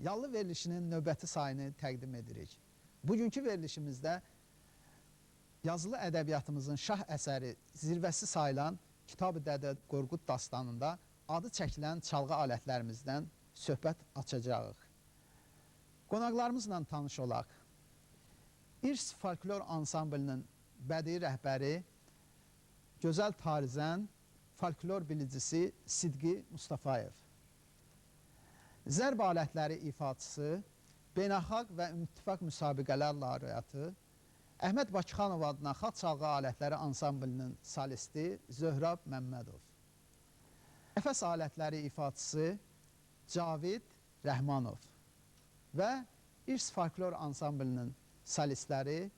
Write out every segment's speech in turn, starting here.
Yallı verilişinin növbəti sayını təqdim edirik. Bugünkü verilişimizdə yazılı ədəbiyyatımızın şah əsəri zirvəsi sayılan Kitab-ı Dədə Qorqud dastanında adı çəkilən çalğı alətlərimizdən söhbət açacağıq. Qonaqlarımızla tanış olaq. İrs Folklor Ansamblinin bədii rəhbəri, gözəl tarizən, folklor bilicisi Sidqi Mustafayev. Zərb alətləri ifaçısı, beynəlxalq və ümumittifaq müsabiqələr laureatı, Əhməd Bakıxanov adına xalq çalğı alətləri ansamblinin solisti Zöhrab Məmmədov. Nəfəs alətləri ifaçısı Cavid Rəhmanov və İrs Folklor Ansamblinin solistləri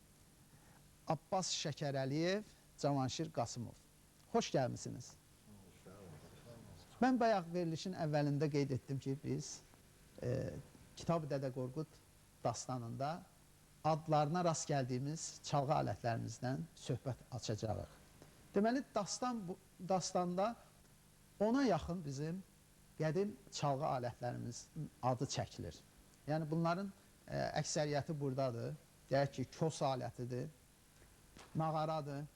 Abbas Şəkərəliyev, Cavanşir Qasımov. Xoş gəlmisiniz. Mən bayaq verilişin əvvəlində qeyd etdim ki, biz Kitab-ı Dədə Qorqud dastanında adlarına rast gəldiyimiz çalğı alətlərimizdən söhbət açacağıq. Deməli, dastanda ona yaxın bizim qədim çalğı alətlərimizin adı çəkilir. Yəni, bunların əksəriyyəti buradadır. Deyək ki, kos alətidir, nağaradır,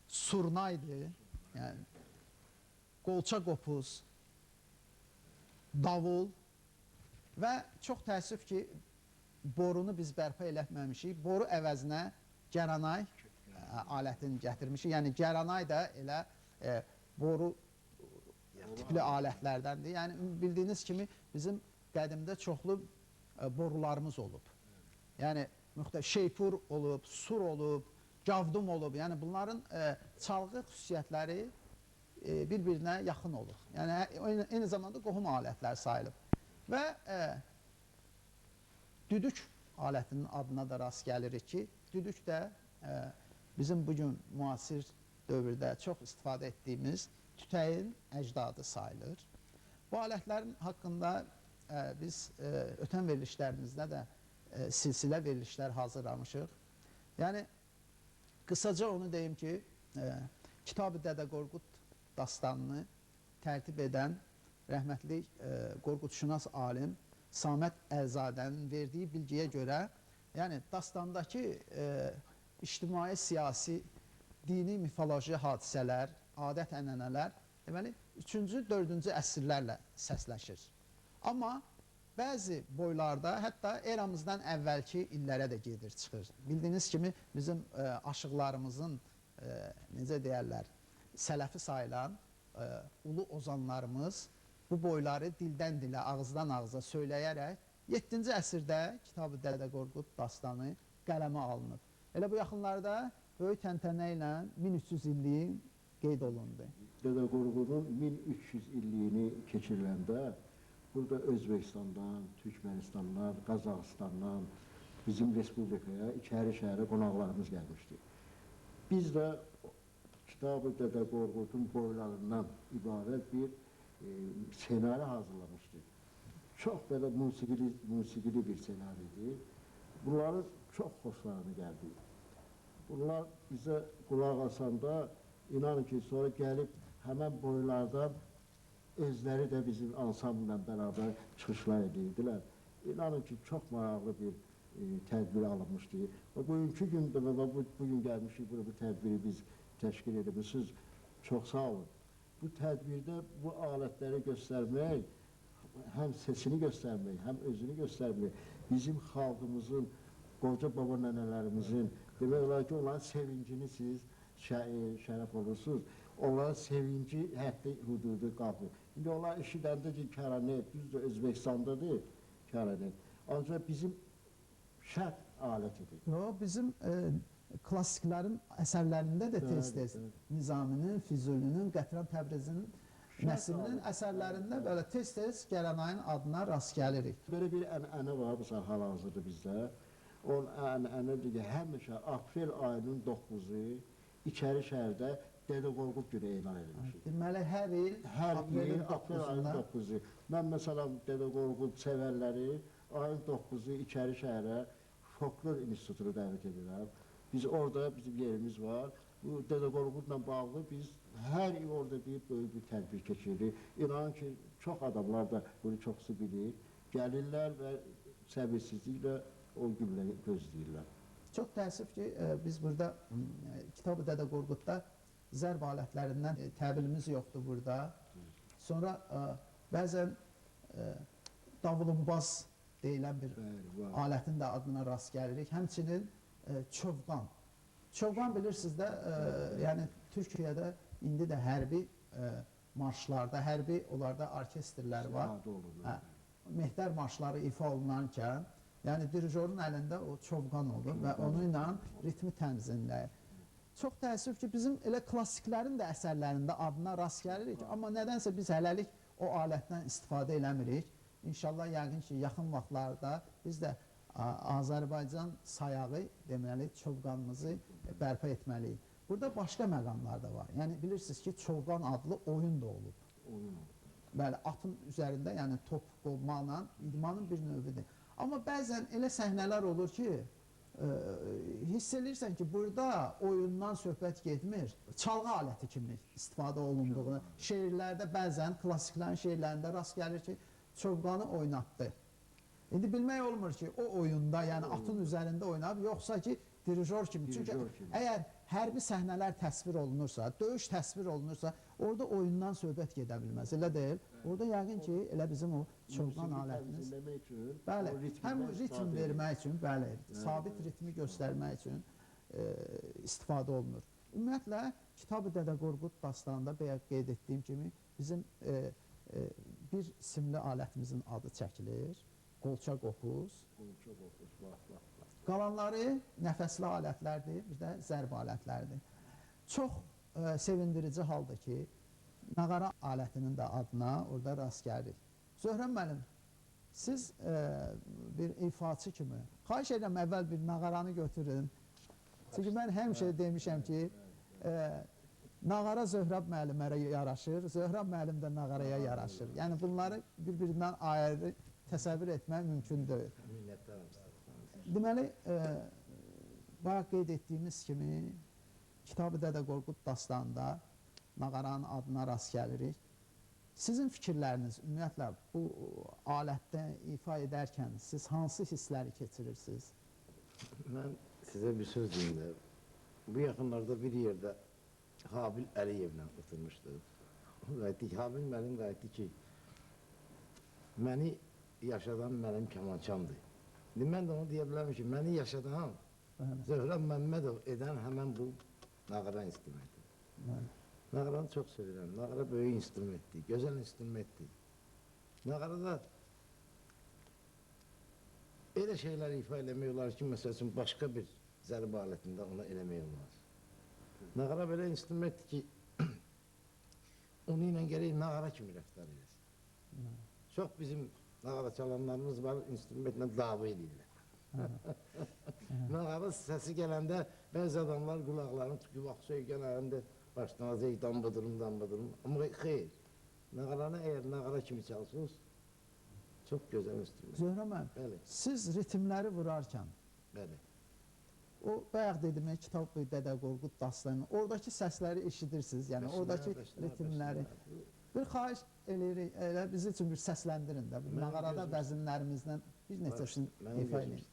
surnaydır, yəni, qolça qopuz, davul və çox təəssüf ki, borunu biz bərpa elətməmişik. Boru əvəzinə gəranay alətini gətirmişik. Yəni, gəranay da elə boru tipli alətlərdəndir. Yəni, bildiyiniz kimi bizim qədimdə çoxlu borularımız olub. Yəni, şeypur olub, sur olub, gavdum olub. Yəni, bunların çalğı xüsusiyyətləri bir-birinə yaxın olur. Yəni, eyni zamanda qohum alətlər sayılıb. Və düdük alətinin adına da rast gəlirik ki, düdük də bizim bugün müasir dövrdə çox istifadə etdiyimiz tütəyin əcdadı sayılır. Bu alətlərin haqqında biz ötən verilişlərimizdə də silsilə verilişlər hazırlamışıq. Yəni, qısaca onu deyim ki, Kitab-ı Dədə Qorqud dastanını tərtib edən rəhmətli qorqudşünas alim Saməd Əlzadənin verdiyi bilgiyə görə, yəni dastandakı ictimai, siyasi, dini, mifoloji hadisələr, adət-ənənələr, deməli, 3-cü, 4-cü əsrlərlə səsləşir. Amma bəzi boylarda, hətta eramızdan əvvəlki illərə də gedir, çıxır. Bildiyiniz kimi, bizim aşıqlarımızın, necə deyərlər, sələfi sayılan ulu ozanlarımız bu boyları dildən dilə, ağızdan ağıza söyləyərək 7-ci əsrdə Kitab-ı Dədə Qorqud dastanı qələmə alınıb. Elə bu yaxınlarda böyük təntənə ilə 1300 illiyi qeyd olundu. Dədə Qorqudun 1300 illiyini keçiriləndə burada Özbekistandan, Türkmenistandan, Qazaxıstandan bizim Respublikaya, İçəri şəhərə qonaqlarımız gəlmişdi. Biz də Kitab-ı Dədə Qorqudun boylarından ibarət bir senaryo hazırlamışdık. Çox belə musiqili bir senaryodur. Bunların çox xoşlarına gəldi. Bunlar bizə qulaq asanda, inanın ki, sonra gəlib həmən boylardan özləri də bizim ansambla bərabər çıxışlar edirdilər. İnanın ki, çox maraqlı bir tədbir alınmışdı. Və bugünkü gündə və bugün gəlmişik, bu tədbiri biz təşkil edmişsiniz. Çox sağ olun. Bu tədbirdə bu alətləri göstərmək, həm sesini göstərmək, həm özünü göstərmək, bizim xalqımızın, qoca baba nənələrimizin, demək olar ki, onların sevincini siz şərəf olursunuz. Onların sevinci həddi hüdudu qalxır. İndi onlar eşidəndə ki, kəranet, düzdür, Özbekistandadır kəranet. Ancaq bizim şərq alətidir. Yox, bizim klassiklərin əsərlərində də tez-tez Nizaminin, Füzulinin, Qətran Təbrizinin, Nəsiminin əsərlərində belə tez-tez gəranayın adına rast gəlirik. Belə bir ənənə var, məsələn, hal-hazırda bizdə. Onun ənənədir ki, həmişə aprel ayının 9-u İçəri şəhərdə Dədə Qorqud günü elan edilmişdir. Deməli, hər il aprel ayının 9-u. Mən, məsələn, Dədə Qorqud sevərləri ayın 9-u İçəri şəhərə Folklor İnstitutunu dəvət edirəm. Biz orada, bizim yerimiz var. Bu Dədə Qorqudla bağlı biz hər il orada bir böyük bir tədbir keçiririk. İnanın ki, çox adamlar da bunu çoxsu bilir. Gəlirlər və səbirsizliklə o günləri gözləyirlər. Çox təəssüf ki, biz burada Kitab-ı Dədə Qorqudda zərb alətlərindən təbilimiz yoxdur burada. Sonra bəzən davulumbaz deyilən bir alətin də adına rast gəlirik. Həmçinin çovqan. Çovqan bilirsiniz də, yəni Türkiyədə indi də hərbi marşlarda, hərbi onlarda orkestrlər var. Mehtər marşları ifa olunankən, yəni dirijorun əlində o çovqan olur və onunla ritmi tənzimləyir. Çox təəssüf ki, bizim elə klassiklərin də əsərlərində adına rast gəlirik, amma nədənsə biz hələlik o alətdən istifadə eləmirik. İnşallah yəqin ki, yaxın vaxtlarda biz də Azərbaycan sayağı, deməli, çovqanımızı bərpa etməliyik. Burada başqa məqamlar da var. Yəni, bilirsiniz ki, çovqan adlı oyun da olub. Oyun olub. Bəli, atın üzərində, yəni top qovmaqla idmanın bir növüdür. Amma bəzən elə səhnələr olur ki, hiss eləyirsən ki, burada oyundan söhbət getmir, çalğı aləti kimi istifadə olunduğunu. Şeirlərdə bəzən, klassiklərin şeirlərində rast gəlir ki, çovqanı oynatdı. İndi bilmək olmur ki, o oyunda, yəni atın üzərində oynayıb, yoxsa ki, dirijor kimi. Çünki əgər hərbi səhnələr təsvir olunursa, döyüş təsvir olunursa, orada oyundan söhbət gedə bilməz, elə deyil. Orada yəqin ki, elə bizim o çovqan alətimiz. Bəli, həm ritm vermək üçün, bəli, sabit ritmi göstərmək üçün istifadə olunur. Ümumiyyətlə, Kitab-ı Dədə Qorqud dastanında bayaq qeyd etdiyim kimi, bizim bir simli alətimizin adı çəkilir, qolça qopuz. Qolça qopuz, bax, bax. Qalanları nəfəsli alətlərdir, bir də zərb alətlərdir. Çox sevindirici haldır ki, nağara alətinin də adına orada rast gəlirik. Zöhrəm müəllim, siz bir ifaçı kimi, xahiş edirəm əvvəl bir nağaranı götürün. Çünki mən həmişə demişəm ki, nağara Zöhrəb müəllimə yaraşır, Zöhrəb müəllim də nağaraya yaraşır. Yəni bunları bir-birindən ayrı təsəvvür etmək mümkün deyil. Minnətdaram sizə. Deməli, bayaq qeyd etdiyimiz kimi, Kitab-ı Dədə Qorqud dastanında nağaranın adına rast gəlirik. Sizin fikirləriniz, ümumiyyətlə, bu alətdə ifa edərkən siz hansı hissləri keçirirsiniz? Mən sizə bir söz deyim də, bu yaxınlarda bir yerdə Habil Əliyevlə oturmuşduq. Habil müəllim qayıtdı ki, məni yaşadan mənim kamançamdır. İndi mən də onu deyə bilərəm ki, məni yaşadan Zöhrəb Məmmədov edən həmən bu nağara instrumentidir. Nağaranı çox sevirəm. Nağara böyük instrumentdir, gözəl instrumentdir. Nağarada elə şeylər ifa eləmək olar ki, məsəl üçün, başqa bir zərb alətində ona eləmək olmaz. Nağara belə instrumentdir ki, onu ilə gərək nağara kimi rəftar eləsin. Çox bizim nağara çalanlarımız var, instrumentlə dava edirlər. Nağara səsi gələndə bəzi adamlar qulaqlarını tutuyor, bax, söykənərində başlanacaq, dambıdırım, dambıdırım. Amma xeyr, nağaranı əgər nağara kimi çalsınız, çox gözəl instrument. Zöhrə müəllim, siz ritmləri vurarkən, o, bayaq dedim, Kitab-ı Dədə Qorqud dastanı, oradakı səsləri eşidirsiniz, yəni oradakı ritmləri. Bir xahiş eləyirik, elə bizi üçün bir səsləndirin də, nağarada vəzinlərimizdən bir neçəsini ifa eləyin.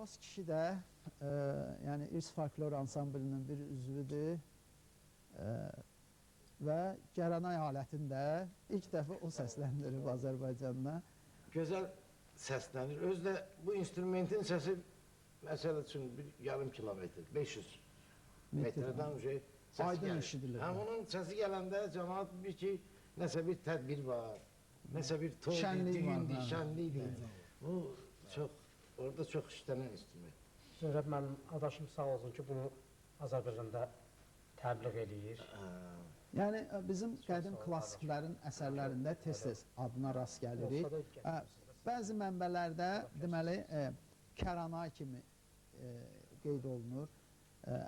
Abbas kişi də yəni İrs folklor ansamblinin bir üzvüdür. Və Gəranay alətini də ilk dəfə o səsləndirib Azərbaycanda. Gözəl səslənir. Özü də bu instrumentin səsi məsəl üçün bir yarım kilometr, 500 Metr, metrdən şey səsi Aydın gəlir. eşidilir. Həm onun səsi gələndə cəmaət bilir ki, nəsə bir tədbir var, nəsə bir toydur, Şənlik var, düyündür, bəli. şənlikdir. Bu çox, orada çox işlənən instrument. Zöhrəb müəllim, adaşım sağ olsun ki, bunu Azərbaycanda təbliğ eləyir. Yəni bizim qədim sağ ol, klassiklərin əsərlərində tez-tez adına rast gəlirik. Olsa da gətirmişsiniz. Bəzi mənbələrdə deməli Kəranay kimi qeyd olunur.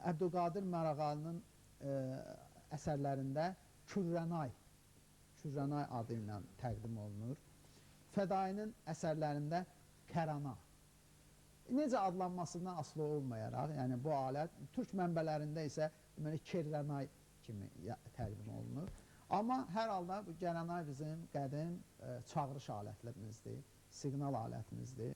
Əbdülqadir Marağalının əsərlərində Kürrənay, Kürrənay adı ilə təqdim olunur. Fədainin əsərlərində Kərana. Necə adlanmasından asılı olmayaraq, yəni bu alət türk mənbələrində isə deməli Kerrənay kimi təqdim olunur. Amma hər halda bu Gəranay bizim qədim çağırış alətlərimizdir, siqnal alətimizdir.